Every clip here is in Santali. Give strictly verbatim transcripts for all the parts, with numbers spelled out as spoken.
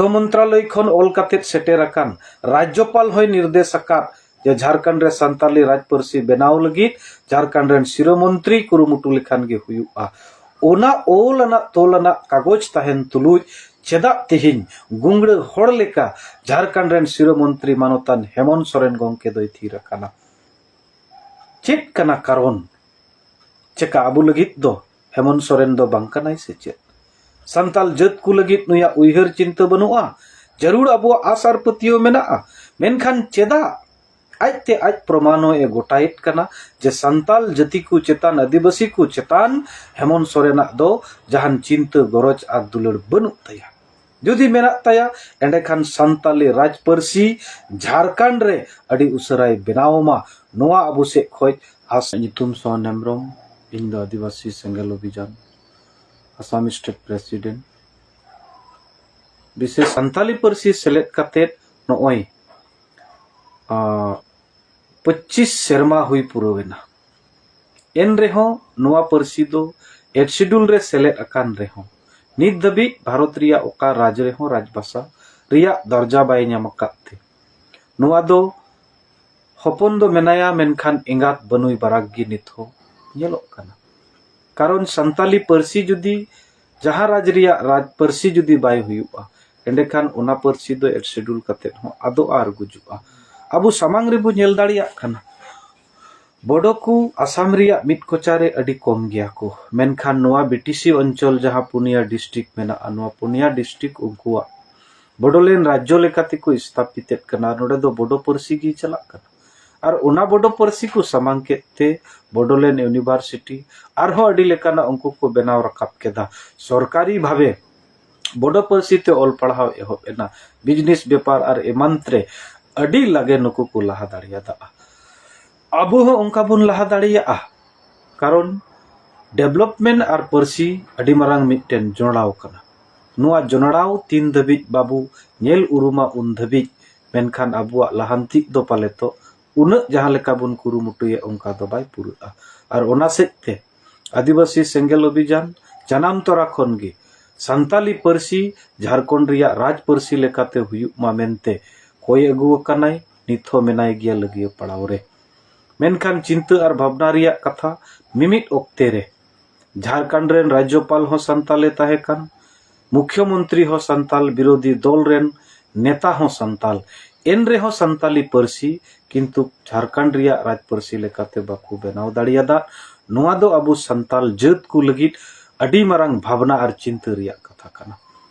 ᱢᱚᱱᱛᱨᱟᱞᱚᱭ ᱠᱷᱚᱱ ᱚᱞ ᱠᱟᱛᱮ ᱥᱮᱴᱮᱨ ᱟᱠᱟᱱ, ᱨᱟᱡᱽᱡᱚᱯᱟᱞ ᱦᱚᱸᱭ ᱱᱤᱨᱫᱮᱥ ᱟᱠᱟᱫ ᱡᱮ ᱡᱷᱟᱲᱠᱷᱚᱸᱰ ᱨᱮ ᱥᱟᱱᱛᱟᱞᱤ ᱨᱟᱡᱽ ᱯᱟᱹᱨᱥᱤ ᱵᱮᱱᱟᱣ ᱞᱟᱹᱜᱤᱫ ᱡᱷᱟᱲᱠᱷᱚᱸᱰ ᱨᱮᱱ ᱥᱤᱨᱟᱹ ᱢᱚᱱᱛᱨᱤ ᱠᱩᱨᱩᱢᱩᱴᱩ ᱞᱮᱠᱷᱟᱱ ᱜᱮ ᱦᱩᱭᱩᱜᱼᱟ᱾ ᱚᱱᱟ ᱚᱞ ᱟᱱᱟᱜ ᱛᱚᱞ ᱟᱱᱟᱜ ᱠᱟᱜᱚᱡᱽ ᱛᱟᱦᱮᱱ ᱛᱩᱞᱩᱡ ᱪᱮᱫᱟᱜ ᱛᱮᱦᱮᱧ ᱜᱩᱝᱲᱟᱹ ᱦᱚᱲ ᱞᱮᱠᱟ ᱡᱷᱟᱲᱠᱷᱚᱸᱰ ᱨᱮᱱ ᱥᱤᱨᱟᱹ ᱢᱚᱱᱛᱨᱤ ᱢᱟᱱᱚᱛᱟᱱ ᱦᱮᱢᱚᱱᱛ ᱥᱚᱨᱮᱱ ᱜᱚᱢᱠᱮ ᱫᱚᱭ ᱛᱷᱤᱨ ᱟᱠᱟᱱᱟ? ᱪᱮᱫ ᱠᱟᱱᱟ ᱠᱟᱨᱚᱱ? ᱪᱮᱠᱟ ᱟᱵᱚ ᱞᱟᱹᱜᱤᱫ ᱫᱚ ᱦᱮᱢᱚᱱᱛ ᱥᱚᱨᱮᱱ ᱫᱚ ᱵᱟᱝ ᱠᱟᱱᱟᱭ ᱥᱮ ᱪᱮᱫ? ᱥᱟᱱᱛᱟᱞ ᱡᱟᱹᱛ ᱠᱚ ᱞᱟᱹᱜᱤᱫ ᱱᱩᱭᱟᱜ ᱩᱭᱦᱟᱹᱨ ᱪᱤᱱᱛᱟᱹ ᱵᱟᱹᱱᱩᱜᱼᱟ? ᱡᱟᱹᱨᱩᱲ ᱟᱵᱚᱣᱟᱜ ᱟᱥ ᱟᱨ ᱯᱟᱹᱛᱭᱟᱹᱣ ᱢᱮᱱᱟᱜᱼᱟ, ᱢᱮᱱᱠᱷᱟᱱ ᱪᱮᱫᱟᱜ ᱟᱡᱛᱮ ᱟᱡ ᱯᱨᱚᱢᱟᱱᱚ ᱮ ᱜᱚᱴᱟᱭᱮᱫ ᱠᱟᱱᱟ ᱡᱮ ᱥᱟᱱᱛᱟᱞ ᱡᱟᱹᱛᱤ ᱠᱚ ᱪᱮᱛᱟᱱ, ᱟᱹᱫᱤᱵᱟᱹᱥᱤ ᱠᱚ ᱪᱮᱛᱟᱱ ᱦᱮᱢᱚᱱᱛ ᱥᱚᱨᱮᱱᱟᱜ ᱫᱚ ᱡᱟᱦᱟᱱ ᱪᱤᱱᱛᱟᱹ, ᱜᱚᱨᱚᱡᱽ ᱟᱨ ᱫᱩᱞᱟᱹᱲ ᱵᱟᱹᱱᱩᱜ ᱛᱟᱭᱟ? ᱡᱩᱫᱤ ᱢᱮᱱᱟᱜ ᱛᱟᱭᱟ, ᱮᱸᱰᱮᱠᱷᱟᱱ ᱥᱟᱱᱛᱟᱞᱤ ᱨᱟᱡᱽ ᱯᱟᱹᱨᱥᱤ ᱡᱷᱟᱲᱠᱷᱚᱸᱰ ᱨᱮ ᱟᱹᱰᱤ ᱩᱥᱟᱹᱨᱟᱭ ᱵᱮᱱᱟᱣ ᱢᱟ, ᱱᱚᱣᱟ ᱟᱵᱚ ᱥᱮᱫ ᱠᱷᱚᱡ ᱟᱥ᱾ ᱧᱩᱛᱩᱢ ᱥᱚᱱ ᱦᱮᱢᱵᱨᱚᱢ, ᱤᱧ ᱫᱚ ᱟᱹᱫᱤᱵᱟᱹᱥᱤ ᱥᱮᱸᱜᱮᱞ ᱚᱵᱷᱤᱡᱟᱱ, ᱟᱥᱟᱢ ᱥᱴᱮᱴ ᱯᱨᱮᱥᱤᱰᱮᱱᱴ᱾ ᱵᱤᱥᱮᱥ ᱥᱟᱱᱛᱟᱞᱤ ᱯᱟᱹᱨᱥᱤ ᱥᱮᱞᱮᱫ ᱠᱟᱛᱮ ᱱᱚᱜᱼᱚᱭ, ᱟᱸ, ᱯᱚᱸᱪᱤᱥ ᱥᱮᱨᱢᱟ ᱦᱩᱭ ᱯᱩᱨᱟᱹᱣ ᱮᱱᱟ᱾ ᱮᱱ ᱨᱮᱦᱚᱸ ᱱᱚᱣᱟ ᱯᱟᱹᱨᱥᱤ ᱫᱚ ᱮᱭᱤᱴ ᱥᱤᱰᱩᱞ ᱨᱮ ᱥᱮᱞᱮᱫ ᱟᱠᱟᱱ ᱨᱮᱦᱚᱸ, ᱱᱤᱛ ᱫᱷᱟᱹᱵᱤᱡ ᱵᱷᱟᱨᱚᱛ ᱨᱮᱭᱟᱜ ᱚᱠᱟ ᱨᱟᱡᱽ ᱨᱮᱦᱚᱸ ᱨᱟᱡᱽᱵᱷᱟᱥᱟ ᱨᱮᱭᱟᱜ ᱫᱚᱨᱡᱟ ᱵᱟᱭ ᱧᱟᱢ ᱟᱠᱟᱫ ᱛᱮ, ᱱᱚᱣᱟ ᱫᱚ ᱦᱚᱯᱚᱱ ᱫᱚ ᱢᱮᱱᱟᱭᱟ, ᱢᱮᱱᱠᱷᱟᱱ ᱮᱸᱜᱟᱛ ᱵᱟᱹᱱᱩᱭ ᱵᱟᱨᱟᱠ ᱜᱮ ᱱᱤᱛ ᱦᱚᱸ ᱧᱮᱞᱚᱜ ᱠᱟᱱᱟ᱾ ᱠᱟᱨᱚᱱ ᱥᱟᱱᱛᱟᱞᱤ ᱯᱟᱹᱨᱥᱤ ᱡᱩᱫᱤ ᱡᱟᱦᱟᱸ ᱨᱟᱡᱽ ᱨᱮᱭᱟᱜ ᱨᱟᱡᱽ ᱯᱟᱹᱨᱥᱤ ᱡᱩᱫᱤ ᱵᱟᱭ ᱦᱩᱭᱩᱜᱼᱟ, ᱮᱸᱰᱮᱠᱷᱟᱱ ᱚᱱᱟ ᱯᱟᱹᱨᱥᱤ ᱫᱚ ᱮᱭᱤᱴ ᱥᱤᱰᱩᱞ ᱠᱟᱛᱮ ᱦᱚᱸ ᱟᱫᱚᱜᱼᱟ ᱟᱨ ᱜᱩᱡᱩᱜᱼᱟ᱾ ᱟᱵᱚ ᱥᱟᱢᱟᱝ ᱨᱮᱵᱚ ᱧᱮᱞ ᱫᱟᱲᱮᱭᱟᱜ ᱠᱟᱱᱟ, ᱵᱚᱰᱚ ᱠᱚ ᱟᱥᱟᱢ ᱨᱮᱭᱟᱜ ᱢᱤᱫ ᱠᱚᱪᱟ ᱨᱮ ᱟᱹᱰᱤ ᱠᱚᱢ ᱜᱮᱭᱟ ᱠᱚ, ᱢᱮᱱᱠᱷᱟᱱ ᱱᱚᱣᱟ ᱵᱤᱴᱤᱥᱤ ᱚᱧᱪᱚᱞ ᱡᱟᱦᱟᱸ ᱯᱩᱱᱭᱟ ᱰᱤᱥᱴᱨᱤᱠᱴ ᱢᱮᱱᱟᱜᱼᱟ, ᱱᱚᱣᱟ ᱯᱩᱱᱭᱟ ᱰᱤᱥᱴᱨᱤᱠᱴ ᱩᱱᱠᱩᱣᱟᱜ ᱵᱚᱰᱚᱞᱮᱱᱰ ᱨᱟᱡᱽᱡᱚ ᱞᱮᱠᱟ ᱛᱮᱠᱚ ᱥᱛᱷᱟᱯᱤᱛᱮᱫ ᱠᱟᱱᱟ᱾ ᱱᱚᱰᱮ ᱫᱚ ᱵᱚᱰᱚ ᱯᱟᱹᱨᱥᱤ ᱜᱮ ᱪᱟᱞᱟᱜ ᱠᱟᱱᱟ᱾ ᱟᱨ ᱚᱱᱟ ᱵᱚᱰᱚ ᱯᱟᱹᱨᱥᱤ ᱠᱚ ᱥᱟᱢᱟᱝ ᱠᱮᱫ ᱛᱮ ᱵᱚᱰᱚᱞᱮᱱᱰ ᱤᱭᱩᱱᱤᱵᱷᱟᱨᱥᱤᱴᱤ ᱟᱨᱦᱚᱸ ᱟᱹᱰᱤ ᱞᱮᱠᱟᱱᱟᱜ ᱩᱱᱠᱩ ᱠᱚ ᱵᱮᱱᱟᱣ ᱨᱟᱠᱟᱵ ᱠᱮᱫᱟ᱾ ᱥᱚᱨᱠᱟᱨᱤ ᱵᱷᱟᱵᱮ ᱵᱚᱰᱚ ᱯᱟᱹᱨᱥᱤ ᱛᱮ ᱚᱞ ᱯᱟᱲᱦᱟᱣ ᱮᱦᱚᱵ ᱮᱱᱟ᱾ ᱵᱤᱡᱽᱱᱮᱥ ᱵᱮᱯᱟᱨ ᱟᱨ ᱮᱢᱟᱱ ᱨᱮ ᱟᱹᱰᱤ ᱞᱟᱜᱮ ᱱᱩᱠᱩ ᱠᱚ ᱞᱟᱦᱟ ᱫᱟᱲᱮᱭᱟᱫᱟ᱾ ᱟᱵᱚ ᱦᱚᱸ ᱚᱱᱠᱟ ᱵᱚᱱ ᱞᱟᱦᱟ ᱫᱟᱲᱮᱭᱟᱜᱼᱟ, ᱠᱟᱨᱚᱱ ᱰᱮᱵᱷᱞᱚᱯᱢᱮᱱᱴ ᱟᱨ ᱯᱟᱹᱨᱥᱤ ᱟᱹᱰᱤ ᱢᱟᱨᱟᱝ ᱢᱤᱫᱴᱮᱱ ᱡᱚᱱᱚᱲᱟᱣ ᱠᱟᱱᱟ᱾ ᱱᱚᱣᱟ ᱡᱚᱱᱚᱲᱟᱣ ᱛᱤᱱ ᱫᱷᱟᱹᱵᱤᱡ ᱵᱟᱵᱚ ᱧᱮᱞ ᱩᱨᱩᱢᱟ ᱩᱱ ᱫᱷᱟᱹᱵᱤᱡ, ᱢᱮᱱᱠᱷᱟᱱ ᱟᱵᱚᱣᱟᱜ ᱞᱟᱦᱟᱱᱛᱤ ᱫᱚ ᱯᱟᱞᱮᱛᱚ ᱩᱱᱟᱹᱜ ᱡᱟᱦᱟᱸ ᱞᱮᱠᱟ ᱵᱚᱱ ᱠᱩᱨᱩᱢᱩᱴᱩᱭᱟ ᱚᱱᱠᱟ ᱫᱚ ᱵᱟᱭ ᱯᱩᱨᱟᱹᱜᱼᱟ᱾ ᱟᱨ ᱚᱱᱟ ᱥᱮᱫ ᱛᱮ ᱟᱹᱫᱤᱵᱟᱹᱥᱤ ᱥᱮᱸᱜᱮᱞ ᱚᱵᱷᱤᱡᱟᱱ ᱡᱟᱱᱟᱢ ᱛᱚᱨᱟ ᱠᱷᱚᱱ ᱜᱮ ᱥᱟᱱᱛᱟᱞᱤ ᱯᱟᱹᱨᱥᱤ ᱡᱷᱟᱲᱠᱷᱚᱸᱰ ᱨᱮᱭᱟᱜ ᱨᱟᱡᱽ ᱯᱟᱹᱨᱥᱤ ᱞᱮᱠᱟᱛᱮ ᱦᱩᱭᱩᱜ ᱢᱟ ᱢᱮᱱᱛᱮ ᱠᱚᱭ ᱟᱹᱜᱩ ᱟᱠᱟᱱᱟᱭ, ᱱᱤᱛ ᱦᱚᱸ ᱢᱮᱱᱟᱭ ᱜᱮᱭᱟ ᱞᱟᱹᱜᱤᱭᱟᱹ ᱯᱟᱲᱟᱣ ᱨᱮ᱾ ᱢᱮᱱᱠᱷᱟᱱ ᱪᱤᱱᱛᱟᱹ ᱟᱨ ᱵᱷᱟᱵᱽᱱᱟ ᱨᱮᱭᱟᱜ ᱠᱟᱛᱷᱟ, ᱢᱤᱢᱤᱫ ᱚᱠᱛᱮ ᱨᱮ ᱡᱷᱟᱲᱠᱷᱚᱸᱰ ᱨᱮᱱ ᱨᱟᱡᱽᱡᱚᱯᱟᱞ ᱦᱚᱸ ᱥᱟᱱᱛᱟᱞᱮ ᱛᱟᱦᱮᱸ ᱠᱟᱱ, ᱢᱩᱠᱷᱭᱚᱢᱚᱱᱛᱨᱤ ᱦᱚᱸ ᱥᱟᱱᱛᱟᱞ, ᱵᱤᱨᱳᱫᱷᱤ ᱫᱚᱞ ᱨᱮᱱ ᱱᱮᱛᱟ ᱦᱚᱸ ᱥᱟᱱᱛᱟᱞ, ᱮᱱ ᱨᱮᱦᱚᱸ ᱥᱟᱱᱛᱟᱞᱤ ᱯᱟᱹᱨᱥᱤ ᱠᱤᱱᱛᱩ ᱡᱷᱟᱲᱠᱷᱚᱸᱰ ᱨᱮᱭᱟᱜ ᱨᱟᱡᱽ ᱯᱟᱹᱨᱥᱤ ᱞᱮᱠᱟᱛᱮ ᱵᱟᱠᱚ ᱵᱮᱱᱟᱣ ᱫᱟᱲᱮᱭᱟᱫᱟ᱾ ᱱᱚᱣᱟ ᱫᱚ ᱟᱵᱚ ᱥᱟᱱᱛᱟᱞ ᱡᱟᱹᱛ ᱠᱚ ᱞᱟᱹᱜᱤᱫ ᱟᱹᱰᱤ ᱢᱟᱨᱟᱝ ᱵᱷᱟᱵᱽᱱᱟ ᱟᱨ ᱪᱤᱱᱛᱟᱹ ᱨᱮᱭᱟᱜ ᱠᱟᱛᱷᱟ ᱠᱟᱱᱟ᱾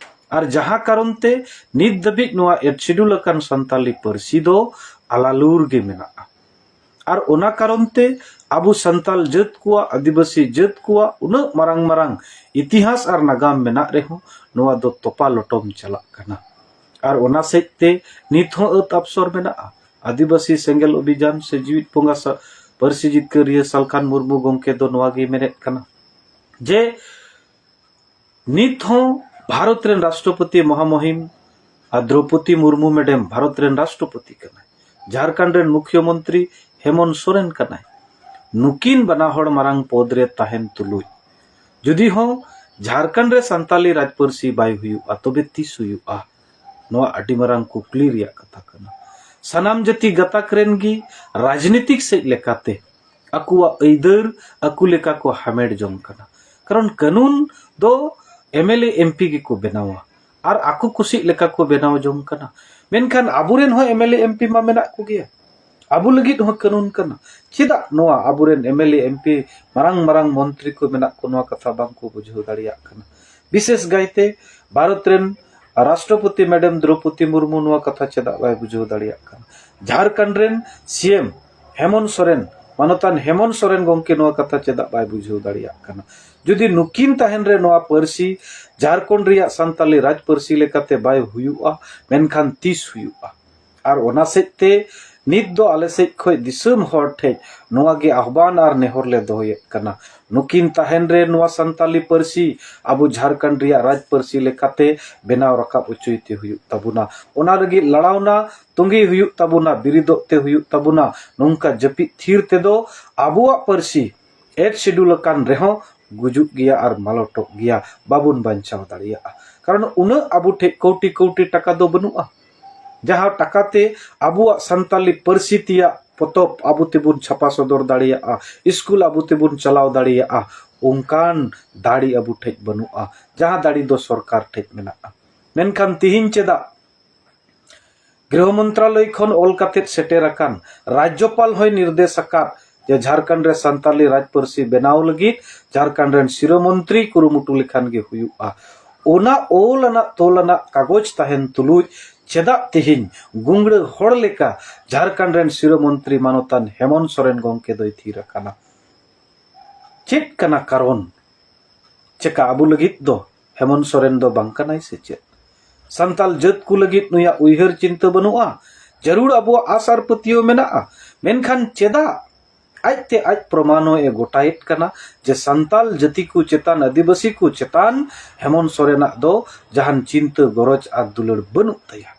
ᱟᱨ ᱡᱟᱦᱟᱸ ᱠᱟᱨᱚᱱ ᱛᱮ ᱱᱤᱛ ᱫᱷᱟᱹᱵᱤᱡ ᱱᱚᱣᱟ ᱮᱰ ᱥᱤᱰᱩᱞ ᱟᱠᱟᱱ ᱥᱟᱱᱛᱟᱞᱤ ᱯᱟᱹᱨᱥᱤ ᱫᱚ ᱟᱞᱟᱞᱩᱨ ᱜᱮ ᱢᱮᱱᱟᱜᱼᱟ᱾ ᱟᱨ ᱚᱱᱟ ᱠᱟᱨᱚᱱ ᱛᱮ ᱟᱵᱚ ᱥᱟᱱᱛᱟᱞ ᱡᱟᱹᱛ ᱠᱚᱣᱟᱜ, ᱟᱹᱫᱤᱵᱟᱹᱥᱤ ᱡᱟᱹᱛ ᱠᱚᱣᱟᱜ ᱩᱱᱟᱹᱜ ᱢᱟᱨᱟᱝ ᱢᱟᱨᱟᱝ ᱤᱛᱤᱦᱟᱥ ᱟᱨ ᱱᱟᱜᱟᱢ ᱢᱮᱱᱟᱜ ᱨᱮᱦᱚᱸ ᱱᱚᱣᱟ ᱫᱚ ᱛᱚᱯᱟ ᱞᱚᱴᱚᱢ ᱪᱟᱞᱟᱜ ᱠᱟᱱᱟ᱾ ᱟᱨ ᱚᱱᱟ ᱥᱮᱫ ᱛᱮ ᱱᱤᱛ ᱦᱚᱸ ᱟᱹᱛ ᱟᱯᱥᱚᱨ ᱢᱮᱱᱟᱜᱼᱟ᱾ ᱟᱹᱫᱤᱵᱟᱹᱥᱤ ᱥᱮᱸᱜᱮᱞ ᱚᱵᱷᱤᱡᱟᱱ ᱥᱮ ᱡᱤᱣᱤᱫ ᱵᱚᱸᱜᱟ ᱥᱟ-, ᱯᱟᱹᱨᱥᱤ ᱡᱤᱛᱠᱟᱹᱨᱤᱭᱟᱹ ᱥᱟᱞᱠᱷᱟᱱ ᱢᱩᱨᱢᱩ ᱜᱚᱢᱠᱮ ᱫᱚ ᱱᱚᱣᱟ ᱜᱮᱭ ᱢᱮᱱᱮᱫ ᱠᱟᱱᱟ ᱡᱮ ᱱᱤᱛ ᱦᱚᱸ ᱵᱷᱟᱨᱚᱛ ᱨᱮᱱ ᱨᱟᱥᱴᱨᱚᱯᱚᱛᱤ ᱢᱚᱦᱟᱢᱚᱦᱤᱢ ᱟᱨ ᱫᱨᱚᱯᱚᱫᱤ ᱢᱩᱨᱢᱩ ᱢᱮᱰᱟᱢ ᱵᱷᱟᱨᱚᱛ ᱨᱮᱱ ᱨᱟᱥᱴᱨᱚᱯᱚᱛᱤ ᱠᱟᱱᱟᱭ, ᱡᱷᱟᱲᱠᱷᱚᱸᱰ ᱨᱮᱱ ᱢᱩᱠᱷᱭᱚᱢᱚᱱᱛᱨᱤ ᱦᱮᱢᱚᱱᱛ ᱥᱚᱨᱮᱱ ᱠᱟᱱᱟᱭ᱾ ᱱᱩᱠᱤᱱ ᱵᱟᱱᱟ ᱦᱚᱲ ᱢᱟᱨᱟᱝ ᱯᱚᱫᱽ ᱨᱮ ᱛᱟᱦᱮᱱ ᱛᱩᱞᱩᱡ ᱡᱩᱫᱤ ᱦᱚᱸ ᱡᱷᱟᱲᱠᱷᱚᱸᱰ ᱨᱮ ᱥᱟᱱᱛᱟᱞᱤ ᱨᱟᱡᱽ ᱯᱟᱹᱨᱥᱤ ᱵᱟᱭ ᱦᱩᱭᱩᱜᱼᱟ, ᱛᱚᱵᱮ ᱛᱤᱥ ᱦᱩᱭᱩᱜᱼᱟ? ᱱᱚᱣᱟ ᱟᱹᱰᱤ ᱢᱟᱨᱟᱝ ᱠᱩᱠᱞᱤ ᱨᱮᱭᱟᱜ ᱠᱟᱛᱷᱟ ᱠᱟᱱᱟ᱾ ᱥᱟᱱᱟᱢ ᱡᱟᱹᱛᱤ ᱜᱟᱛᱟᱠ ᱨᱮᱱ ᱜᱮ ᱨᱟᱡᱽᱱᱤᱛᱤᱠ ᱥᱮᱫ ᱞᱮᱠᱟᱛᱮ ᱟᱠᱚᱣᱟᱜ ᱟᱹᱭᱫᱟᱹᱨ ᱟᱠᱚ ᱞᱮᱠᱟ ᱠᱚ ᱦᱟᱢᱮᱴ ᱡᱚᱝ ᱠᱟᱱᱟ᱾ ᱠᱟᱨᱚᱱ ᱠᱟᱹᱱᱩᱱ ᱫᱚ M L A, M P ᱜᱮᱠᱚ ᱵᱮᱱᱟᱣᱟ ᱟᱨ ᱟᱠᱚ ᱠᱩᱥᱤ ᱞᱮᱠᱟ ᱠᱚ ᱵᱮᱱᱟᱣ ᱡᱚᱝ ᱠᱟᱱᱟ᱾ ᱢᱮᱱᱠᱷᱟᱱ ᱟᱵᱚᱨᱮᱱ ᱦᱚᱸ M L A, M P ᱢᱟ ᱢᱮᱱᱟᱜ ᱠᱚᱜᱮᱭᱟ, ᱟᱵᱚ ᱞᱟᱹᱜᱤᱫ ᱦᱚᱸ ᱠᱟᱹᱱᱩᱱ ᱠᱟᱱᱟ᱾ ᱪᱮᱫᱟᱜ ᱱᱚᱣᱟ ᱟᱵᱚᱨᱮᱱ M L A, M P, ᱢᱟᱨᱟᱝ ᱢᱟᱨᱟᱝ ᱢᱚᱱᱛᱨᱤ ᱠᱚ ᱢᱮᱱᱟᱜ ᱠᱚ, ᱱᱚᱣᱟ ᱠᱟᱛᱷᱟ ᱵᱟᱝ ᱠᱚ ᱵᱩᱡᱷᱟᱹᱣ ᱫᱟᱲᱮᱭᱟᱜ ᱠᱟᱱᱟ? ᱵᱤᱥᱮᱥ ᱠᱟᱭᱛᱮ ᱵᱷᱟᱨᱚᱛ ᱨᱮᱱ ᱨᱟᱥᱴᱨᱚᱯᱚᱛᱤ ᱢᱮᱰᱟᱢ ᱫᱨᱚᱯᱚᱫᱤ ᱢᱩᱨᱢᱩ ᱱᱚᱣᱟ ᱠᱟᱛᱷᱟ ᱪᱮᱫᱟᱜ ᱵᱟᱭ ᱵᱩᱡᱷᱟᱹᱣ ᱫᱟᱲᱮᱭᱟᱜ ᱠᱟᱱᱟ? ᱡᱷᱟᱲᱠᱷᱚᱸᱰ ᱨᱮᱱ ᱥᱤ ᱮᱢ ᱦᱮᱢᱚᱱᱛ ᱥᱚᱨᱮᱱ, ᱢᱟᱱᱚᱛᱟᱱ ᱦᱮᱢᱚᱱᱛ ᱥᱚᱨᱮᱱ ᱜᱚᱢᱠᱮ ᱱᱚᱣᱟ ᱠᱟᱛᱷᱟ ᱪᱮᱫᱟᱜ ᱵᱟᱭ ᱵᱩᱡᱷᱟᱹᱣ ᱫᱟᱲᱮᱭᱟᱜ ᱠᱟᱱᱟ? ᱡᱩᱫᱤ ᱱᱩᱠᱤᱱ ᱛᱟᱦᱮᱱ ᱨᱮ ᱱᱚᱣᱟ ᱯᱟᱹᱨᱥᱤ ᱡᱷᱟᱲᱠᱷᱚᱸᱰ ᱨᱮᱭᱟᱜ ᱥᱟᱱᱛᱟᱞᱤ ᱨᱟᱡᱽ ᱯᱟᱹᱨᱥᱤ ᱞᱮᱠᱟᱛᱮ ᱵᱟᱭ ᱦᱩᱭᱩᱜᱼᱟ, ᱢᱮᱱᱠᱷᱟᱱ ᱛᱤᱥ ᱦᱩᱭᱩᱜᱼᱟ? ᱟᱨ ᱚᱱᱟ ᱥᱮᱫ ᱛᱮ ᱱᱤᱛ ᱫᱚ ᱟᱞᱮ ᱥᱮᱫ ᱠᱷᱚᱱ ᱫᱤᱥᱚᱢ ᱦᱚᱲ ᱴᱷᱮᱱ ᱱᱚᱣᱟ ᱜᱮ ᱟᱦᱵᱟᱱ ᱟᱨ ᱱᱮᱦᱚᱨ ᱞᱮ ᱫᱚᱦᱚᱭᱮᱫ ᱠᱟᱱᱟ, ᱱᱩᱠᱤᱱ ᱛᱟᱦᱮᱱ ᱨᱮ ᱱᱚᱣᱟ ᱥᱟᱱᱛᱟᱞᱤ ᱯᱟᱹᱨᱥᱤ ᱟᱵᱚ ᱡᱷᱟᱲᱠᱷᱚᱸᱰ ᱨᱮᱭᱟᱜ ᱨᱟᱡᱽ ᱯᱟᱹᱨᱥᱤ ᱞᱮᱠᱟᱛᱮ ᱵᱮᱱᱟᱣ ᱨᱟᱠᱟᱵ ᱦᱚᱪᱚᱭ ᱛᱮ ᱦᱩᱭᱩᱜ ᱛᱟᱵᱚᱱᱟ᱾ ᱚᱱᱟ ᱞᱟᱹᱜᱤᱫ ᱞᱟᱲᱟᱣᱱᱟ ᱛᱚᱸᱜᱮ ᱦᱩᱭᱩᱜ ᱛᱟᱵᱚᱱᱟ, ᱵᱤᱨᱤᱫᱚᱜ ᱛᱮ ᱦᱩᱭᱩᱜ ᱛᱟᱵᱚᱱᱟ᱾ ᱱᱚᱝᱠᱟ ᱡᱟᱹᱯᱤᱫ ᱛᱷᱤᱨ ᱛᱮᱫᱚ ᱟᱵᱚᱣᱟᱜ ᱯᱟᱹᱨᱥᱤ ᱮᱰ ᱥᱤᱰᱩᱞ ᱟᱠᱟᱱ ᱨᱮᱦᱚᱸ ᱜᱩᱡᱩᱜ ᱜᱮᱭᱟ ᱟᱨ ᱢᱟᱞᱚᱴᱚᱜ ᱜᱮᱭᱟ, ᱵᱟᱵᱚᱱ ᱵᱟᱧᱪᱟᱣ ᱫᱟᱲᱮᱭᱟᱜᱼᱟ᱾ ᱠᱟᱨᱚᱱ ᱩᱱᱟᱹᱜ ᱟᱵᱚ ᱴᱷᱮᱡ ᱠᱟᱹᱣᱴᱤ ᱠᱟᱹᱣᱴᱤ ᱴᱟᱠᱟ ᱫᱚ ᱵᱟᱹᱱᱩᱜᱼᱟ, ᱡᱟᱦᱟᱸ ᱴᱟᱠᱟ ᱛᱮ ᱟᱵᱚᱣᱟᱜ ᱥᱟᱱᱛᱟᱞᱤ ᱯᱟᱹᱨᱥᱤ ᱛᱮᱭᱟᱜ ᱯᱚᱛᱚᱵ ᱟᱵᱚ ᱛᱮᱵᱚᱱ ᱪᱷᱟᱯᱟ ᱥᱚᱫᱚᱨ ᱫᱟᱲᱮᱭᱟᱜᱼᱟ, ᱥᱠᱩᱞ ᱟᱵᱚ ᱛᱮᱵᱚᱱ ᱪᱟᱞᱟᱣ ᱫᱟᱲᱮᱭᱟᱜᱼᱟ, ᱚᱱᱠᱟᱱ ᱫᱟᱲᱮ ᱟᱵᱚ ᱴᱷᱮᱡ ᱵᱟᱹᱱᱩᱜᱼᱟ, ᱡᱟᱦᱟᱸ ᱫᱟᱲᱮ ᱫᱚ ᱥᱚᱨᱠᱟᱨ ᱴᱷᱮᱡ ᱢᱮᱱᱟᱜᱼᱟ᱾ ᱢᱮᱱᱠᱷᱟᱱ ᱛᱤᱦᱤᱧ ᱪᱮᱫᱟᱜ ᱜᱨᱤᱦᱚ ᱢᱚᱱᱛᱨᱟᱞᱚᱭ ᱠᱷᱚᱱ ᱚᱞ ᱠᱟᱛᱮ ᱥᱮᱴᱮᱨ ᱟᱠᱟᱱ, ᱨᱟᱡᱽᱡᱚᱯᱟᱞ ᱦᱚᱸᱭ ᱱᱤᱨᱫᱮᱥ ᱟᱠᱟᱫ ᱡᱮ ᱡᱷᱟᱲᱠᱷᱚᱸᱰ ᱨᱮ ᱥᱟᱱᱛᱟᱞᱤ ᱨᱟᱡᱽ ᱯᱟᱹᱨᱥᱤ ᱵᱮᱱᱟᱣ ᱞᱟᱹᱜᱤᱫ ᱡᱷᱟᱲᱠᱷᱚᱸᱰ ᱨᱮᱱ ᱥᱤᱨᱟᱹ ᱢᱚᱱᱛᱨᱤ ᱠᱩᱨᱩᱢᱩᱴᱩ ᱞᱮᱠᱷᱟᱱ ᱜᱮ ᱦᱩᱭᱩᱜᱼᱟ᱾ ᱚᱱᱟ ᱚᱞ ᱟᱱᱟᱜ ᱛᱚᱞ ᱟᱱᱟᱜ ᱠᱟᱜᱚᱡᱽ ᱛᱟᱦᱮᱱ ᱛᱩᱞᱩᱡ ᱪᱮᱫᱟᱜ ᱛᱮᱦᱮᱧ ᱜᱩᱝᱲᱟᱹ ᱦᱚᱲ ᱞᱮᱠᱟ ᱡᱷᱟᱲᱠᱷᱚᱸᱰ ᱨᱮᱱ ᱥᱤᱨᱟᱹ ᱢᱚᱱᱛᱨᱤ ᱢᱟᱱᱚᱛᱟᱱ ᱦᱮᱢᱚᱱᱛ ᱥᱚᱨᱮᱱ ᱜᱚᱢᱠᱮ ᱫᱚᱭ ᱛᱷᱤᱨ ᱟᱠᱟᱱᱟ? ᱪᱮᱫ ᱠᱟᱱᱟ ᱠᱟᱨᱚᱱ? ᱪᱮᱠᱟ ᱟᱵᱚ ᱞᱟᱹᱜᱤᱫ ᱫᱚ ᱦᱮᱢᱚᱱᱛ ᱥᱚᱨᱮᱱ ᱫᱚ ᱵᱟᱝ ᱠᱟᱱᱟᱭ ᱥᱮ ᱪᱮᱫ? ᱥᱟᱱᱛᱟᱞ ᱡᱟᱹᱛ ᱠᱚ ᱞᱟᱹᱜᱤᱫ ᱱᱩᱭᱟᱜ ᱩᱭᱦᱟᱹᱨ ᱪᱤᱱᱛᱟᱹ ᱵᱟᱹᱱᱩᱜᱼᱟ? ᱡᱟᱹᱨᱩᱲ ᱟᱵᱚᱣᱟᱜ ᱟᱥ ᱟᱨ ᱯᱟᱹᱛᱭᱟᱹᱣ ᱢᱮᱱᱟᱜᱼᱟ, ᱢᱮᱱᱠᱷᱟᱱ ᱪᱮᱫᱟᱜ ᱟᱡᱛᱮ ᱟᱡ ᱯᱨᱚᱢᱟᱱᱚ ᱮ ᱜᱚᱴᱟᱭᱮᱫ ᱠᱟᱱᱟ ᱡᱮ ᱥᱟᱱᱛᱟᱞ ᱡᱟᱹᱛᱤ ᱠᱚ ᱪᱮᱛᱟᱱ, ᱟᱹᱫᱤᱵᱟᱹᱥᱤ ᱠᱚ ᱪᱮᱛᱟᱱ ᱦᱮᱢᱚᱱᱛ ᱥᱚᱨᱮᱱᱟᱜ ᱫᱚ ᱡᱟᱦᱟᱱ ᱪᱤᱱᱛᱟᱹ, ᱜᱚᱨᱚᱡᱽ ᱟᱨ ᱫᱩᱞᱟᱹᱲ ᱵᱟᱹᱱᱩᱜ ᱛᱟᱭᱟ?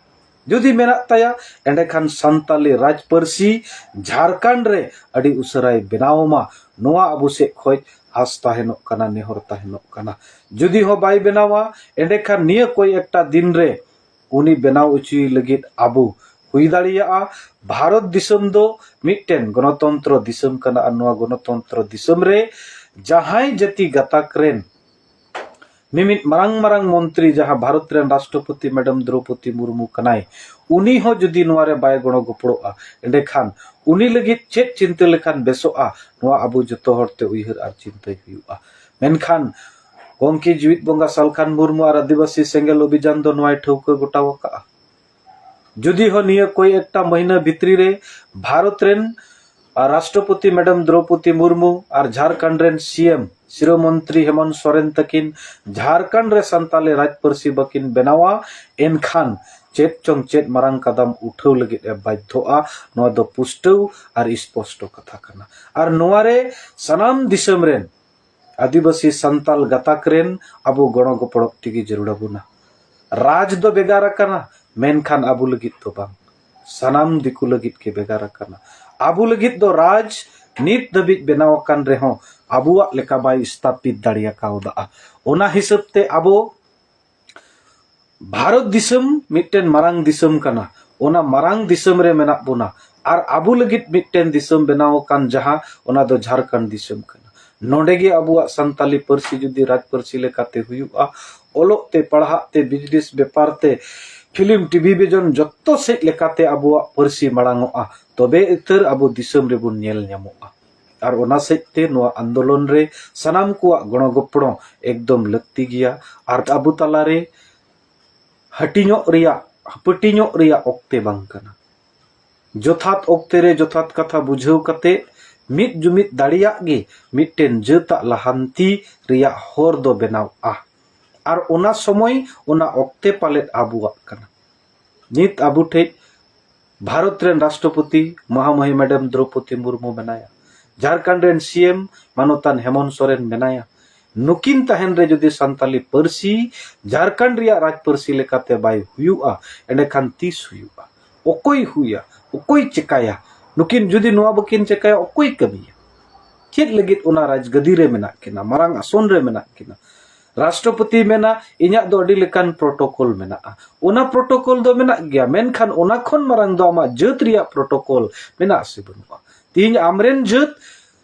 ᱡᱩᱫᱤ ᱢᱮᱱᱟᱜ ᱛᱟᱭᱟ, ᱮᱸᱰᱮᱠᱷᱟᱱ ᱥᱟᱱᱛᱟᱞᱤ ᱨᱟᱡᱽ ᱯᱟᱹᱨᱥᱤ ᱡᱷᱟᱲᱠᱷᱚᱸᱰ ᱨᱮ ᱟᱹᱰᱤ ᱩᱥᱟᱹᱨᱟᱭ ᱵᱮᱱᱟᱣ ᱢᱟ, ᱱᱚᱣᱟ ᱟᱵᱚ ᱥᱮᱫ ᱠᱷᱚᱡ ᱟᱥ ᱛᱟᱦᱮᱱᱚᱜ ᱠᱟᱱᱟ, ᱱᱮᱦᱚᱨ ᱛᱟᱦᱮᱱᱚᱜ ᱠᱟᱱᱟ᱾ ᱡᱩᱫᱤ ᱦᱚᱸ ᱵᱟᱭ ᱵᱮᱱᱟᱣᱟ, ᱮᱸᱰᱮᱠᱷᱟᱱ ᱱᱤᱭᱟᱹ ᱠᱚᱭ ᱮᱠᱴᱟ ᱫᱤᱱ ᱨᱮ ᱩᱱᱤ ᱵᱮᱱᱟᱣ ᱚᱪᱚᱭᱮ ᱞᱟᱹᱜᱤᱫ ᱟᱵᱚ ᱦᱩᱭ ᱫᱟᱲᱮᱭᱟᱜᱼᱟ᱾ ᱵᱷᱟᱨᱚᱛ ᱫᱤᱥᱚᱢ ᱫᱚ ᱢᱤᱫᱴᱮᱱ ᱜᱚᱱᱚᱛᱚᱱᱛᱨᱚ ᱫᱤᱥᱚᱢ ᱠᱟᱱᱟ, ᱟᱨ ᱱᱚᱣᱟ ᱜᱚᱱᱚᱛᱚᱱᱛᱨᱚ ᱫᱤᱥᱚᱢ ᱨᱮ ᱡᱟᱦᱟᱸᱭ ᱡᱟᱹᱛᱤ ᱜᱟᱛᱟᱠ ᱨᱮᱱ ᱢᱤᱢᱤᱫ ᱢᱟᱨᱟᱝ ᱢᱟᱨᱟᱝ ᱢᱚᱱᱛᱨᱤ, ᱡᱟᱦᱟᱸ ᱵᱷᱟᱨᱚᱛ ᱨᱮᱱ ᱨᱟᱥᱴᱨᱚᱯᱚᱛᱤ ᱢᱮᱰᱟᱢ ᱫᱨᱚᱣᱯᱚᱫᱤ ᱢᱩᱨᱢᱩ ᱠᱟᱱᱟᱭ, ᱩᱱᱤ ᱦᱚᱸ ᱡᱩᱫᱤ ᱱᱚᱣᱟ ᱨᱮ ᱵᱟᱭ ᱜᱚᱲᱚ ᱜᱚᱯᱚᱲᱚᱜᱼᱟ, ᱮᱸᱰᱮᱠᱷᱟᱱ ᱩᱱᱤ ᱞᱟᱹᱜᱤᱫ ᱪᱮᱫ ᱪᱤᱱᱛᱟᱹ ᱞᱮᱠᱷᱟᱱ ᱵᱮᱥᱚᱜᱼᱟ, ᱱᱚᱣᱟ ᱟᱵᱚ ᱡᱚᱛᱚ ᱦᱚᱲᱛᱮ ᱩᱭᱦᱟᱹᱨ ᱟᱨ ᱪᱤᱱᱛᱟᱹᱭ ᱦᱩᱭᱩᱜᱼᱟ᱾ ᱢᱮᱱᱠᱷᱟᱱ ᱜᱚᱢᱠᱮ ᱡᱤᱣᱤᱫ ᱵᱚᱸᱜᱟ ᱥᱟᱞᱠᱷᱟᱱ ᱢᱩᱨᱢᱩ ᱟᱨ ᱟᱹᱫᱤᱵᱟᱹᱥᱤ ᱥᱮᱸᱜᱮᱞ ᱚᱵᱷᱤᱡᱟᱱ ᱫᱚ ᱱᱚᱣᱟᱭ ᱴᱷᱟᱹᱣᱠᱟᱹ ᱜᱚᱴᱟ ᱟᱠᱟᱫᱼᱟ᱾ ᱡᱩᱫᱤ ᱦᱚᱸ ᱱᱤᱭᱟᱹ ᱠᱚᱭ ᱮᱠᱴᱟ ᱢᱟᱹᱦᱱᱟᱹ ᱵᱷᱤᱛᱨᱤ ᱨᱮ ᱵᱷᱟᱨᱚᱛ ᱨᱮᱱ ᱟᱨ ᱨᱟᱥᱴᱨᱚᱯᱚᱛᱤ ᱢᱮᱰᱟᱢ ᱫᱨᱚᱣᱯᱚᱫᱤ ᱢᱩᱨᱢᱩ ᱟᱨ ᱡᱷᱟᱲᱠᱷᱚᱸᱰ ᱨᱮᱱ ᱥᱤ ᱮᱢ ᱥᱤᱨᱟᱹ ᱢᱚᱱᱛᱨᱤ ᱦᱮᱢᱚᱱᱛ ᱥᱚᱨᱮᱱ ᱛᱟᱹᱠᱤᱱ ᱡᱷᱟᱲᱠᱷᱚᱸᱰ ᱨᱮ ᱥᱟᱱᱛᱟᱞᱤ ᱨᱟᱡᱽ ᱯᱟᱹᱨᱥᱤ ᱵᱟᱹᱠᱤᱱ ᱵᱮᱱᱟᱣᱟ, ᱮᱱᱠᱷᱟᱱ ᱪᱮᱫ ᱪᱚᱝ ᱪᱮᱫ ᱢᱟᱨᱟᱝ ᱠᱟᱫᱟᱢ ᱩᱴᱷᱟᱹᱣ ᱞᱟᱹᱜᱤᱫ ᱮ ᱵᱟᱫᱽᱫᱷᱚᱜᱼᱟ, ᱱᱚᱣᱟ ᱫᱚ ᱯᱩᱥᱴᱟᱹᱣ ᱟᱨ ᱥᱯᱚᱥᱴᱚ ᱠᱟᱛᱷᱟ ᱠᱟᱱᱟ᱾ ᱟᱨ ᱱᱚᱣᱟ ᱨᱮ ᱥᱟᱱᱟᱢ ᱫᱤᱥᱚᱢ ᱨᱮᱱ ᱟᱹᱫᱤᱵᱟᱹᱥᱤ ᱥᱟᱱᱛᱟᱞ ᱜᱟᱛᱟᱠ ᱨᱮᱱ ᱟᱵᱚ ᱜᱚᱲᱚ ᱜᱚᱯᱚᱲᱚ ᱛᱮᱜᱮ ᱡᱟᱹᱨᱩᱲ ᱟᱵᱚᱱᱟ᱾ ᱨᱟᱡᱽ ᱫᱚ ᱵᱷᱮᱜᱟᱨ ᱟᱠᱟᱱᱟ, ᱢᱮᱱᱠᱷᱟᱱ ᱟᱵᱚ ᱞᱟᱹᱜᱤᱫ ᱫᱚ ᱵᱟᱝ, ᱥᱟᱱᱟᱢ ᱫᱤᱠᱩ ᱞᱟᱹᱜᱤᱫ ᱜᱮ ᱵᱷᱮᱜᱟᱨ ᱟᱠᱟᱱᱟ᱾ ᱟᱵᱚ ᱞᱟᱹᱜᱤᱫ ᱫᱚ ᱨᱟᱡᱽ ᱱᱤᱛ ᱫᱷᱟᱹᱵᱤᱡ ᱵᱮᱱᱟᱣ ᱟᱠᱟᱱ ᱨᱮᱦᱚᱸ ᱟᱵᱚᱣᱟᱜ ᱞᱮᱠᱟ ᱵᱟᱭ ᱥᱛᱷᱟᱯᱤᱛ ᱫᱟᱲᱮ ᱟᱠᱟᱣᱫᱟ᱾ ᱚᱱᱟ ᱦᱤᱥᱟᱹᱵ ᱛᱮ ᱟᱵᱚ ᱵᱷᱟᱨᱚᱛ ᱫᱤᱥᱚᱢ ᱢᱤᱫᱴᱮᱱ ᱢᱟᱨᱟᱝ ᱫᱤᱥᱚᱢ ᱠᱟᱱᱟ᱾ ᱚᱱᱟ ᱢᱟᱨᱟᱝ ᱫᱤᱥᱚᱢ ᱨᱮ ᱢᱮᱱᱟᱜ ᱵᱚᱱᱟ᱾ ᱟᱨ ᱟᱵᱚ ᱞᱟᱹᱜᱤᱫ ᱢᱤᱫᱴᱮᱱ ᱫᱤᱥᱚᱢ ᱵᱮᱱᱟᱣ ᱟᱠᱟᱱ, ᱡᱟᱦᱟᱸ ᱚᱱᱟ ᱫᱚ ᱡᱷᱟᱲᱠᱷᱚᱸᱰ ᱫᱤᱥᱚᱢ ᱠᱟᱱᱟ᱾ ᱱᱚᱰᱮ ᱜᱮ ᱟᱵᱚᱣᱟᱜ ᱥᱟᱱᱛᱟᱞᱤ ᱯᱟᱹᱨᱥᱤ ᱡᱩᱫᱤ ᱨᱟᱡᱽ ᱯᱟᱹᱨᱥᱤ ᱞᱮᱠᱟᱛᱮ ᱦᱩᱭᱩᱜᱼᱟ, ᱚᱞᱚᱜ ᱛᱮ ᱯᱟᱲᱦᱟᱜ ᱛᱮ ᱵᱤᱡᱽᱱᱮᱥ ᱵᱮᱯᱟᱨ ᱛᱮ ᱯᱷᱤᱞᱢ ᱴᱤᱵᱷᱤ ᱵᱤᱡᱚᱱ ᱡᱚᱛᱚ ᱥᱮᱫ ᱞᱮᱠᱟᱛᱮ ᱟᱵᱚᱣᱟᱜ ᱯᱟᱹᱨᱥᱤ ᱢᱟᱲᱟᱝ ᱚᱜᱼᱟ, ᱛᱚᱵᱮ ᱩᱛᱟᱹᱨ ᱟᱵᱚ ᱫᱤᱥᱚᱢ ᱨᱮᱵᱚᱱ ᱧᱮᱞ ᱧᱟᱢᱚᱜᱼᱟ᱾ ᱟᱨ ᱚᱱᱟ ᱥᱮᱫ ᱛᱮ ᱱᱚᱣᱟ ᱟᱱᱫᱳᱞᱚᱱ ᱨᱮ ᱥᱟᱱᱟᱢ ᱠᱚᱣᱟᱜ ᱜᱚᱲᱚ ᱜᱚᱯᱚᱲᱚ ᱮᱠᱫᱚᱢ ᱞᱟᱹᱠᱛᱤ ᱜᱮᱭᱟ᱾ ᱟᱨ ᱟᱵᱚ ᱛᱟᱞᱟᱨᱮ ᱦᱟᱹᱴᱤᱧᱚᱜ ᱨᱮᱭᱟᱜ, ᱦᱟᱹᱯᱟᱹᱴᱤᱧᱚᱜ ᱨᱮᱭᱟᱜ ᱚᱠᱛᱮ ᱵᱟᱝ ᱠᱟᱱᱟ᱾ ᱡᱚᱛᱷᱟᱛ ᱚᱠᱛᱮ ᱨᱮ ᱡᱚᱛᱷᱟᱛ ᱠᱟᱛᱷᱟ ᱵᱩᱡᱷᱟᱹᱣ ᱠᱟᱛᱮ ᱢᱤᱫ ᱡᱩᱢᱤᱫ ᱫᱟᱲᱮᱭᱟᱜ ᱜᱮ ᱢᱤᱫᱴᱮᱱ ᱡᱟᱹᱛᱟᱜ ᱞᱟᱦᱟᱱᱛᱤ ᱨᱮᱭᱟᱜ ᱦᱚᱨ ᱫᱚ ᱵᱮᱱᱟᱣᱜᱼᱟ᱾ ᱟᱨ ᱚᱱᱟ ᱥᱚᱢᱚᱭ, ᱚᱱᱟ ᱚᱠᱛᱮ ᱯᱟᱞᱮᱫ ᱟᱵᱚᱣᱟᱜ ᱠᱟᱱᱟ᱾ ᱱᱤᱛ ᱟᱵᱚ ᱴᱷᱮᱡ ᱵᱷᱟᱨᱚᱛ ᱨᱮᱱ ᱨᱟᱥᱴᱨᱚᱯᱚᱛᱤ ᱢᱚᱦᱟᱢᱚᱦᱤ ᱢᱮᱰᱟᱢ ᱫᱨᱚᱯᱚᱫᱤ ᱢᱩᱨᱢᱩ ᱢᱮᱱᱟᱭᱟ, ᱡᱷᱟᱲᱠᱷᱚᱸᱰ ᱨᱮᱱ ᱥᱤ ᱮᱢ ᱢᱟᱱᱚᱛᱟᱱ ᱦᱮᱢᱚᱱᱛ ᱥᱚᱨᱮᱱ ᱢᱮᱱᱟᱭᱟ᱾ ᱱᱩᱠᱤᱱ ᱛᱟᱦᱮᱱ ᱨᱮ ᱡᱩᱫᱤ ᱥᱟᱱᱛᱟᱞᱤ ᱯᱟᱹᱨᱥᱤ ᱡᱷᱟᱲᱠᱷᱚᱸᱰ ᱨᱮᱭᱟᱜ ᱨᱟᱡᱽ ᱯᱟᱹᱨᱥᱤ ᱞᱮᱠᱟᱛᱮ ᱵᱟᱭ ᱦᱩᱭᱩᱜᱼᱟ, ᱮᱸᱰᱮᱠᱷᱟᱱ ᱛᱤᱥ ᱦᱩᱭᱩᱜᱼᱟ? ᱚᱠᱚᱭ ᱦᱩᱭᱟ? ᱚᱠᱚᱭ ᱪᱮᱠᱟᱭᱟ? ᱱᱩᱠᱤᱱ ᱡᱩᱫᱤ ᱱᱚᱣᱟ ᱵᱟᱹᱠᱤᱱ ᱪᱮᱠᱟᱭᱟ, ᱚᱠᱚᱭ ᱠᱟᱹᱢᱤᱭᱟ? ᱪᱮᱫ ᱞᱟᱹᱜᱤᱫ ᱚᱱᱟ ᱨᱟᱡᱽᱜᱟᱹᱫᱤ ᱨᱮ ᱢᱮᱱᱟᱜ ᱠᱤᱱᱟ, ᱢᱟᱨᱟᱝ ᱟᱥᱚᱱ ᱨᱮ ᱢᱮᱱᱟᱜ ᱠᱤᱱᱟ? ᱨᱟᱥᱴᱨᱚᱯᱚᱛᱤ ᱢᱮᱱᱟ, ᱤᱧᱟᱹᱜ ᱫᱚ ᱟᱹᱰᱤ ᱞᱮᱠᱟᱱ ᱯᱨᱚᱴᱳᱠᱚᱞ ᱢᱮᱱᱟᱜᱼᱟ᱾ ᱚᱱᱟ ᱯᱨᱚᱴᱳᱠᱚᱞ ᱫᱚ ᱢᱮᱱᱟᱜ ᱜᱮᱭᱟ, ᱢᱮᱱᱠᱷᱟᱱ ᱚᱱᱟ ᱠᱷᱚᱱ ᱢᱟᱨᱟᱝ ᱫᱚ ᱟᱢᱟᱜ ᱡᱟᱹᱛ ᱨᱮᱭᱟᱜ ᱯᱨᱚᱴᱳᱠᱚᱞ ᱢᱮᱱᱟᱜ ᱥᱮ ᱵᱟᱹᱱᱩᱜᱼᱟ? ᱛᱮᱦᱤᱧ ᱟᱢᱨᱮᱱ ᱡᱟᱹᱛ,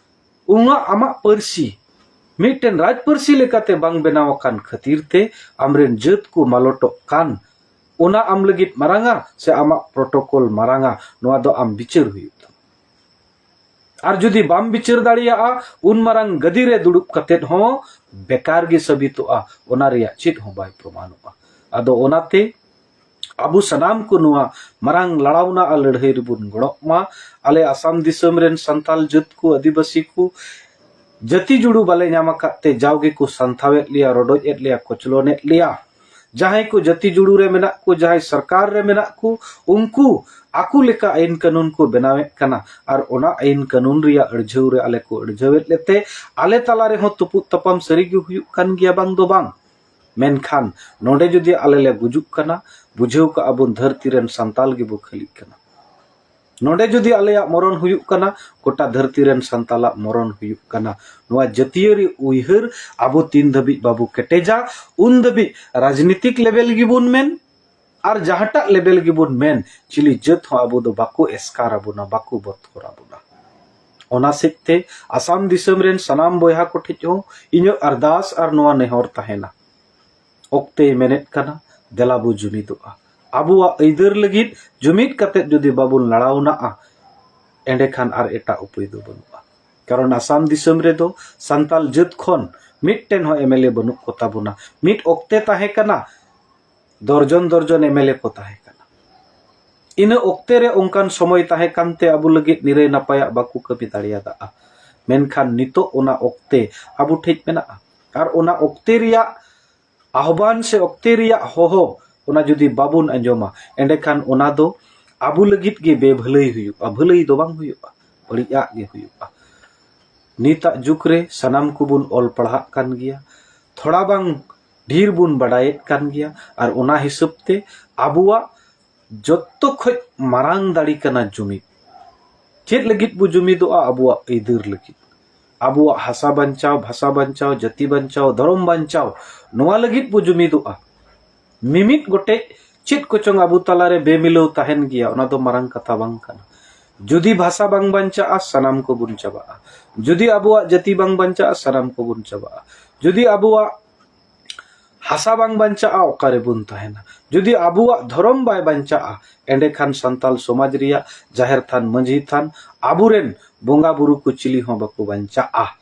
ᱚᱱᱟ ᱟᱢᱟᱜ ᱯᱟᱹᱨᱥᱤ ᱢᱤᱫᱴᱮᱱ ᱨᱟᱡᱽ ᱯᱟᱹᱨᱥᱤ ᱞᱮᱠᱟᱛᱮ ᱵᱟᱝ ᱵᱮᱱᱟᱣ ᱟᱠᱟᱱ ᱠᱷᱟᱹᱛᱤᱨ ᱛᱮ ᱟᱢᱨᱮᱱ ᱡᱟᱹᱛ ᱠᱚ ᱢᱟᱞᱚᱴᱚᱜ ᱠᱟᱱ, ᱚᱱᱟ ᱟᱢ ᱞᱟᱹᱜᱤᱫ ᱢᱟᱨᱟᱝᱟ ᱥᱮ ᱟᱢᱟᱜ ᱯᱨᱚᱴᱳᱠᱚᱞ ᱢᱟᱨᱟᱝᱟ? ᱱᱚᱣᱟ ᱫᱚ ᱟᱢ ᱵᱤᱪᱟᱹᱨ ᱦᱩᱭᱩᱜ ᱛᱟᱢᱟ᱾ ᱟᱨ ᱡᱩᱫᱤ ᱵᱟᱢ ᱵᱤᱪᱟᱹᱨ ᱫᱟᱲᱮᱭᱟᱜᱼᱟ, ᱩᱱ ᱢᱟᱨᱟᱝ ᱜᱟᱹᱫᱤ ᱨᱮ ᱫᱩᱲᱩᱵ ᱠᱟᱛᱮᱫ ᱦᱚᱸ ᱵᱮᱠᱟᱨ ᱜᱮ ᱥᱟᱹᱵᱤᱛᱚᱜᱼᱟ, ᱚᱱᱟ ᱨᱮᱭᱟᱜ ᱪᱮᱫ ᱦᱚᱸ ᱵᱟᱭ ᱯᱨᱚᱢᱟᱱᱚᱜᱼᱟ᱾ ᱟᱫᱚ ᱚᱱᱟᱛᱮ ᱟᱵᱚ ᱥᱟᱱᱟᱢ ᱠᱚ ᱱᱚᱣᱟ ᱢᱟᱨᱟᱝ ᱞᱟᱲᱟᱣᱱᱟ ᱟᱨ ᱞᱟᱹᱲᱦᱟᱹᱭ ᱨᱮᱵᱚᱱ ᱜᱚᱲᱚᱜ ᱢᱟ᱾ ᱟᱞᱮ ᱟᱥᱟᱢ ᱫᱤᱥᱚᱢ ᱨᱮᱱ ᱥᱟᱱᱛᱟᱞ ᱡᱟᱹᱛ ᱠᱚ, ᱟᱹᱫᱤᱵᱟᱹᱥᱤ ᱠᱚ, ᱡᱟᱹᱛᱤ ᱡᱩᱲᱩ ᱵᱟᱞᱮ ᱧᱟᱢ ᱟᱠᱟᱫ ᱛᱮ ᱡᱟᱣ ᱜᱮᱠᱚ ᱥᱟᱱᱛᱷᱟᱣᱮᱫ ᱞᱮᱭᱟ, ᱨᱚᱰᱚᱡ ᱮᱫ ᱞᱮᱭᱟ, ᱠᱚᱪᱞᱚᱱᱮᱫ ᱞᱮᱭᱟ᱾ ᱡᱟᱦᱟᱸᱭ ᱠᱚ ᱡᱟᱹᱛᱤ ᱡᱩᱲᱩ ᱨᱮ ᱢᱮᱱᱟᱜ ᱠᱚ, ᱡᱟᱦᱟᱸᱭ ᱥᱚᱨᱠᱟᱨ ᱨᱮ ᱢᱮᱱᱟᱜ ᱠᱚ, ᱩᱱᱠᱩ ᱟᱠᱚ ᱞᱮᱠᱟ ᱟᱹᱭᱤᱱ ᱠᱟᱹᱱᱩᱱ ᱠᱚ ᱵᱮᱱᱟᱣᱮᱫ ᱠᱟᱱᱟ᱾ ᱟᱨ ᱚᱱᱟ ᱟᱹᱭᱤᱱ ᱠᱟᱹᱱᱩᱱ ᱨᱮᱭᱟᱜ ᱟᱹᱲᱡᱷᱟᱹᱣ ᱨᱮ ᱟᱞᱮ ᱠᱚ ᱟᱹᱲᱡᱷᱟᱹᱣᱮᱫ ᱞᱮᱛᱮ ᱟᱞᱮ ᱛᱟᱞᱟ ᱨᱮᱦᱚᱸ ᱛᱩᱯᱩᱫ ᱛᱟᱯᱟᱢ ᱥᱟᱹᱨᱤ ᱜᱮ ᱦᱩᱭᱩᱜ ᱠᱟᱱ ᱜᱮᱭᱟ, ᱵᱟᱝ ᱫᱚ ᱵᱟᱝ᱾ ᱢᱮᱱᱠᱷᱟᱱ ᱱᱚᱰᱮ ᱡᱩᱫᱤ ᱟᱞᱮ ᱞᱮ ᱜᱩᱡᱩᱜ ᱠᱟᱱᱟ, ᱵᱩᱡᱷᱟᱹᱣ ᱠᱟᱜᱼᱟ ᱵᱚᱱ ᱫᱷᱟᱹᱨᱛᱤ ᱨᱮᱱ ᱥᱟᱱᱛᱟᱞ ᱜᱮᱵᱚ ᱠᱷᱟᱹᱞᱤᱜ ᱠᱟᱱᱟ᱾ ᱱᱚᱰᱮ ᱡᱩᱫᱤ ᱟᱞᱮᱭᱟᱜ ᱢᱚᱨᱚᱱ ᱦᱩᱭᱩᱜ ᱠᱟᱱᱟ, ᱜᱚᱴᱟ ᱫᱷᱟᱹᱨᱛᱤ ᱨᱮᱱ ᱥᱟᱱᱛᱟᱞᱟᱜ ᱢᱚᱨᱚᱱ ᱦᱩᱭᱩᱜ ᱠᱟᱱᱟ᱾ ᱱᱚᱣᱟ ᱡᱟᱹᱛᱤᱭᱟᱹᱨᱤ ᱩᱭᱦᱟᱹᱨ ᱟᱵᱚ ᱛᱤᱱ ᱫᱷᱟᱹᱵᱤᱡ ᱵᱟᱵᱚ ᱠᱮᱴᱮᱡᱟ, ᱩᱱ ᱫᱷᱟᱹᱵᱤᱡ ᱨᱟᱡᱽᱱᱤᱛᱤᱠ ᱞᱮᱵᱮᱞ ᱜᱮᱵᱚᱱ ᱢᱮᱱ, ᱟᱨ ᱡᱟᱦᱟᱸᱴᱟᱜ ᱞᱮᱵᱮᱞ ᱜᱮᱵᱚᱱ ᱢᱮᱱ, ᱪᱤᱞᱤ ᱡᱟᱹᱛ ᱦᱚᱸ ᱟᱵᱚ ᱫᱚ ᱵᱟᱠᱚ ᱮᱥᱠᱟᱨ ᱟᱵᱚᱱᱟ, ᱵᱟᱠᱚ ᱵᱚᱛᱚᱨ ᱟᱵᱚᱱᱟ᱾ ᱚᱱᱟ ᱥᱮᱫ ᱛᱮ ᱟᱥᱟᱢ ᱫᱤᱥᱚᱢ ᱨᱮᱱ ᱥᱟᱱᱟᱢ ᱵᱚᱭᱦᱟ ᱠᱚ ᱴᱷᱮᱡ ᱦᱚᱸ ᱤᱧᱟᱹᱜ ᱟᱨᱫᱟᱥ ᱟᱨ ᱱᱚᱣᱟ ᱱᱮᱦᱚᱨ ᱛᱟᱦᱮᱱᱟ, ᱚᱠᱛᱮᱭ ᱢᱮᱱᱮᱫ ᱠᱟᱱᱟ, ᱫᱮᱞᱟ ᱵᱚ ᱡᱩᱢᱤᱫᱚᱜᱼᱟ᱾ ᱟᱵᱚᱣᱟᱜ ᱟᱹᱭᱫᱟᱹᱨ ᱞᱟᱹᱜᱤᱫ ᱡᱩᱢᱤᱫ ᱠᱟᱛᱮ ᱡᱩᱫᱤ ᱵᱟᱵᱚᱱ ᱞᱟᱲᱟᱣᱱᱟᱜᱼᱟ, ᱮᱸᱰᱮᱠᱷᱟᱱ ᱟᱨ ᱮᱴᱟᱜ ᱩᱯᱟᱹᱭ ᱫᱚ ᱵᱟᱹᱱᱩᱜᱼᱟ᱾ ᱠᱟᱨᱚᱱ ᱟᱥᱟᱢ ᱫᱤᱥᱚᱢ ᱨᱮᱫᱚ ᱥᱟᱱᱛᱟᱞ ᱡᱟᱹᱛ ᱠᱷᱚᱱ ᱢᱤᱫᱴᱮᱱ ᱦᱚᱸ ᱮᱢ ᱮᱞ ᱮ ᱵᱟᱹᱱᱩᱜ ᱠᱚ ᱛᱟᱵᱚᱱᱟ᱾ ᱢᱤᱫ ᱚᱠᱛᱮ ᱛᱟᱦᱮᱸ ᱠᱟᱱᱟ, ᱫᱚᱨᱡᱚᱱ ᱫᱚᱨᱡᱚᱱ ᱮᱢ ᱮᱞ ᱮ ᱠᱚ ᱛᱟᱦᱮᱸ ᱠᱟᱱᱟ᱾ ᱤᱱᱟᱹ ᱚᱠᱛᱮ ᱨᱮ ᱚᱱᱠᱟᱱ ᱥᱚᱢᱚᱭ ᱛᱟᱦᱮᱸ ᱠᱟᱱᱛᱮ ᱟᱵᱚ ᱞᱟᱹᱜᱤᱫ ᱱᱤᱨᱟᱹᱭ ᱱᱟᱯᱟᱭᱟᱜ ᱵᱟᱠᱚ ᱠᱟᱹᱢᱤ ᱫᱟᱲᱮᱭᱟᱫᱟ᱾ ᱢᱮᱱᱠᱷᱟᱱ ᱱᱤᱛᱚᱜ ᱚᱱᱟ ᱚᱠᱛᱮ ᱟᱵᱚ ᱴᱷᱮᱡ ᱢᱮᱱᱟᱜᱼᱟ᱾ ᱟᱨ ᱚᱱᱟ ᱚᱠᱛᱮ ᱨᱮᱭᱟᱜ ᱟᱦᱵᱟᱱ ᱥᱮ ᱚᱠᱛᱮ ᱨᱮᱭᱟᱜ ᱦᱚᱦᱚ, ᱚᱱᱟ ᱡᱩᱫᱤ ᱵᱟᱵᱚᱱ ᱟᱸᱡᱚᱢᱟ, ᱮᱸᱰᱮᱠᱷᱟᱱ ᱚᱱᱟ ᱫᱚ ᱟᱵᱚ ᱞᱟᱹᱜᱤᱫ ᱜᱮ ᱵᱮᱵᱷᱟᱹᱞᱟᱹᱭ ᱦᱩᱭᱩᱜᱼᱟ, ᱵᱷᱟᱹᱞᱟᱹᱭ ᱫᱚ ᱵᱟᱝ ᱦᱩᱭᱩᱜᱼᱟ, ᱵᱟᱹᱲᱤᱡᱟᱜ ᱜᱮ ᱦᱩᱭᱩᱜᱼᱟ᱾ ᱱᱤᱛᱟᱜ ᱡᱩᱜᱽ ᱨᱮ ᱥᱟᱱᱟᱢ ᱠᱚᱵᱚᱱ ᱚᱞ ᱯᱟᱲᱦᱟᱜ ᱠᱟᱱ ᱜᱮᱭᱟ, ᱛᱷᱚᱲᱟ ᱵᱟᱝ ᱰᱷᱮᱨ ᱵᱚᱱ ᱵᱟᱰᱟᱭᱮᱫ ᱠᱟᱱ ᱜᱮᱭᱟ, ᱟᱨ ᱚᱱᱟ ᱦᱤᱥᱟᱹᱵ ᱛᱮ ᱟᱵᱚᱣᱟᱜ ᱡᱚᱛᱚ ᱠᱷᱚᱡ ᱢᱟᱨᱟᱝ ᱫᱟᱲᱮ ᱠᱟᱱᱟ ᱡᱩᱢᱤᱫ᱾ ᱪᱮᱫ ᱞᱟᱹᱜᱤᱫ ᱵᱚ ᱡᱩᱢᱤᱫᱚᱜᱼᱟ? ᱟᱵᱚᱣᱟᱜ ᱟᱹᱭᱫᱟᱹᱨ ᱞᱟᱹᱜᱤᱫ, ᱟᱵᱚᱣᱟᱜ ᱦᱟᱥᱟ ᱵᱟᱧᱪᱟᱣ, ᱵᱷᱟᱥᱟ ᱵᱟᱧᱪᱟᱣ, ᱡᱟᱹᱛᱤ ᱵᱟᱧᱪᱟᱣ, ᱫᱷᱚᱨᱚᱢ ᱵᱟᱧᱪᱟᱣ, ᱱᱚᱣᱟ ᱞᱟᱹᱜᱤᱫ ᱵᱚ ᱡᱩᱢᱤᱫᱚᱜᱼᱟ᱾ ᱢᱤᱢᱤᱫ ᱜᱚᱴᱮᱡ ᱪᱮᱫ ᱠᱚᱪᱚᱝ ᱟᱵᱚ ᱛᱟᱞᱟᱨᱮ ᱵᱮᱢᱤᱞᱟᱹᱣ ᱛᱟᱦᱮᱱ ᱜᱮᱭᱟ, ᱚᱱᱟ ᱫᱚ ᱢᱟᱨᱟᱝ ᱠᱟᱛᱷᱟ ᱵᱟᱝ ᱠᱟᱱᱟ᱾ ᱡᱩᱫᱤ ᱵᱷᱟᱥᱟ ᱵᱟᱝ ᱵᱟᱧᱪᱟᱜᱼᱟ, ᱥᱟᱱᱟᱢ ᱠᱚᱵᱚᱱ ᱪᱟᱵᱟᱜᱼᱟ᱾ ᱡᱩᱫᱤ ᱟᱵᱚᱣᱟᱜ ᱡᱟᱹᱛᱤ ᱵᱟᱝ ᱵᱟᱧᱪᱟᱜᱼᱟ, ᱥᱟᱱᱟᱢ ᱠᱚᱵᱚᱱ ᱪᱟᱵᱟᱜᱼᱟ᱾ ᱡᱩᱫᱤ ᱟᱵᱚᱣᱟᱜ ᱦᱟᱥᱟ ᱵᱟᱝ ᱵᱟᱧᱪᱟᱜᱼᱟ, ᱚᱠᱟᱨᱮᱵᱚᱱ ᱛᱟᱦᱮᱱᱟ? ᱡᱩᱫᱤ ᱟᱵᱚᱣᱟᱜ ᱫᱷᱚᱨᱚᱢ ᱵᱟᱭ ᱵᱟᱧᱪᱟᱜᱼᱟ, ᱮᱸᱰᱮᱠᱷᱟᱱ ᱥᱟᱱᱛᱟᱞ ᱥᱚᱢᱟᱡᱽ ᱨᱮᱭᱟᱜ ᱡᱟᱦᱮᱨ ᱛᱷᱟᱱ, ᱢᱟᱹᱡᱷᱤ ᱛᱷᱟᱱ, ᱟᱵᱚᱨᱮᱱ ᱵᱚᱸᱜᱟ ᱵᱩᱨᱩ ᱠᱚ ᱪᱤᱞᱤ ᱦᱚᱸ ᱵᱟᱠᱚ ᱵᱟᱧᱪᱟᱜᱼᱟ᱾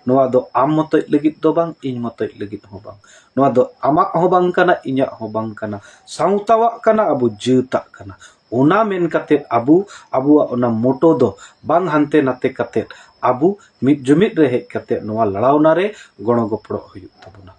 ᱱᱚᱣᱟ ᱫᱚ ᱟᱢ ᱢᱚᱛᱚᱡ ᱞᱟᱹᱜᱤᱫ ᱫᱚ ᱵᱟᱝ, ᱤᱧ ᱢᱚᱛᱚᱡ ᱞᱟᱹᱜᱤᱫ ᱦᱚᱸ ᱵᱟᱝ᱾ ᱱᱚᱣᱟ ᱫᱚ ᱟᱢᱟᱜ ᱦᱚᱸ ᱵᱟᱝ ᱠᱟᱱᱟ, ᱤᱧᱟᱜ ᱦᱚᱸ ᱵᱟᱝ ᱠᱟᱱᱟ, ᱥᱟᱶᱛᱟᱣᱟᱜ ᱠᱟᱱᱟ, ᱟᱵᱚ ᱡᱟᱹᱛᱟᱜ ᱠᱟᱱᱟ᱾ ᱚᱱᱟ ᱢᱮᱱ ᱠᱟᱛᱮ ᱟᱵᱚ ᱟᱵᱚᱣᱟᱜ ᱚᱱᱟ ᱢᱚᱴᱚ ᱫᱚ ᱵᱟᱝ ᱦᱟᱱᱛᱮ ᱱᱟᱛᱮ ᱠᱟᱛᱮ ᱟᱵᱚ ᱢᱤᱫ ᱡᱩᱢᱤᱫ ᱨᱮ ᱦᱮᱡ ᱠᱟᱛᱮ ᱱᱚᱣᱟ ᱞᱟᱲᱟᱣᱱᱟ ᱨᱮ ᱜᱚᱲᱚ ᱜᱚᱯᱚᱲᱚ ᱦᱩᱭᱩᱜ ᱛᱟᱵᱚᱱᱟ᱾